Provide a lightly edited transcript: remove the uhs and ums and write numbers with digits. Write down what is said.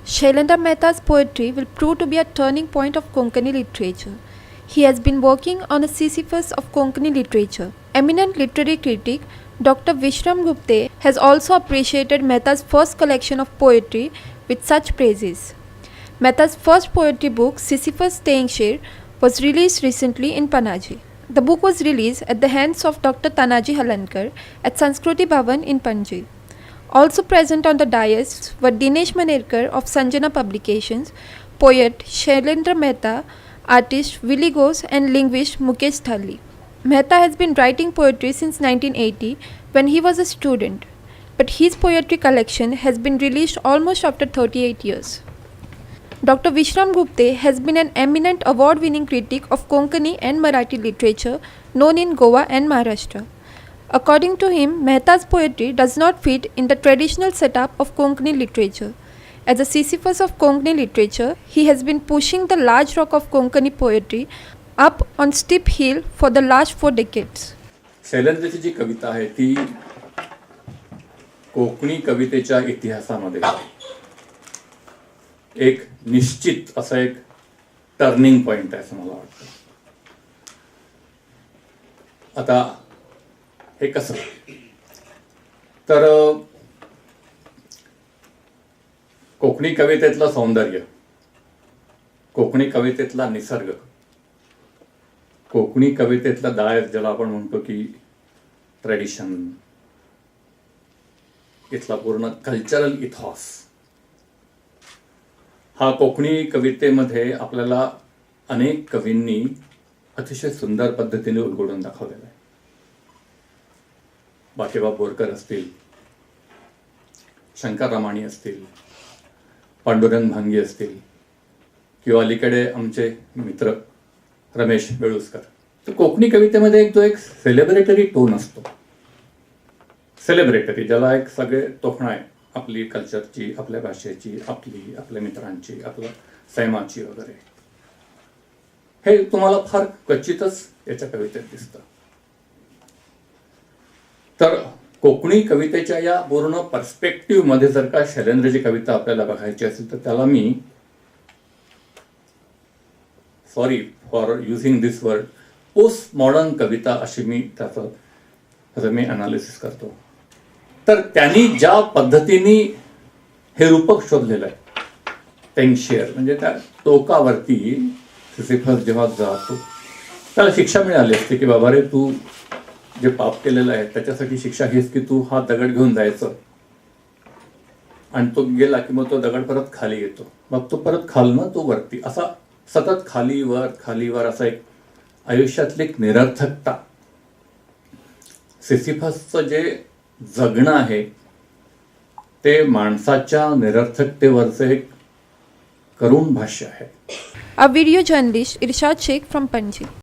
Shailendra Mehta's poetry will prove to be a turning point of Konkani literature. He has been working on a Sisyphus of Konkani literature. Eminent literary critic Dr. Vishram Gupte has also appreciated Mehta's first collection of poetry with such praises. Mehta's first poetry book, Sisyphus Tengshe, was released recently in Panaji. The book was released at the hands of Dr. Tanaji Halankar at Sanskruti Bhavan in Panaji. Also present on the dais were Dinesh Manerkar of Sanjana Publications, poet Shailendra Mehta, artist Willie Ghosh, and linguist Mukesh Thali. Mehta has been writing poetry since 1980 when he was a student, but his poetry collection has been released almost after 38 years. Dr. Vishram Gupte has been an eminent award winning critic of Konkani and Marathi literature known in Goa and Maharashtra. According to him, Mehta's poetry does not fit in the traditional setup of Konkani literature. As a Sisyphus of Konkani literature, he has been pushing the large rock of Konkani poetry up on steep hill for the last 4 decades. शैलेंद्रची जी कविता आहे ती कोकणी कवितेच्या इतिहासामध्ये एक निश्चित असा एक turning point आहे असं मला वाटतं. आता हे कसं? तर कोकणी कवितेतलं सौंदर्य, कोकणी कवितेतला निसर्ग, कोकणी कवितेतलं दायज, ज्याला आपण म्हणतो की ट्रेडिशन, इथला पूर्ण कल्चरल इथॉस, हा कोकणी कवितेमध्ये आपल्याला अनेक कवींनी अतिशय सुंदर पद्धतीने उलगडून दाखवलेला आहे. बाकीबाब बोरकर असतील, शंकर रमाणी असतील, पांडुरंग भांगी असतील किंवा अलीकडे आमचे मित्र रमेश वेळुस्कर. तर कोकणी कवितेमध्ये एक जो एक सेलिब्रेटरी टोन असतो, सेलिब्रेटरी, ज्याला एक सगळे तोखणाय आपली कल्चरची, आपल्या भाषेची, आपली, आपल्या मित्रांची, आपल्या सैमाची वगैरे, हे तुम्हाला फार क्वचितच याच्या कवितेत दिसतं. तर कोकणी कवितेच्या या पूर्ण पर्स्पेक्टिव्हमध्ये जर का शैलेंद्रची कविता आपल्याला बघायची असेल, तर त्याला मी, sorry for using this word, post modern कविता अशी मी त्याचं त्याचं मी अनालिसिस करतो. तर त्यांनी ज्या पद्धतीने हे रूपक शोधलेलं आहे, टेंगशेर, म्हणजे त्या टोकावरती सिसिफस जेव्हा जातो, त्याला शिक्षा मिळाली असते की बाबा रे, तू जे पाप केलेलं आहे त्याच्यासाठी शिक्षा हीच की तू हा दगड घेऊन जायचं आणि तो गेला की मग तो दगड परत खाली येतो, मग तो परत खालनं तो वरती, असा सतत खाली वर, खाली वर, असा एक आयुष्यातली एक निरर्थकता. सिसिफसचं जे जगणं आहे ते माणसाच्या निरर्थकतेवरचं एक करुण भाष्य आहे. A video journalist Irshad Sheikh from Panji.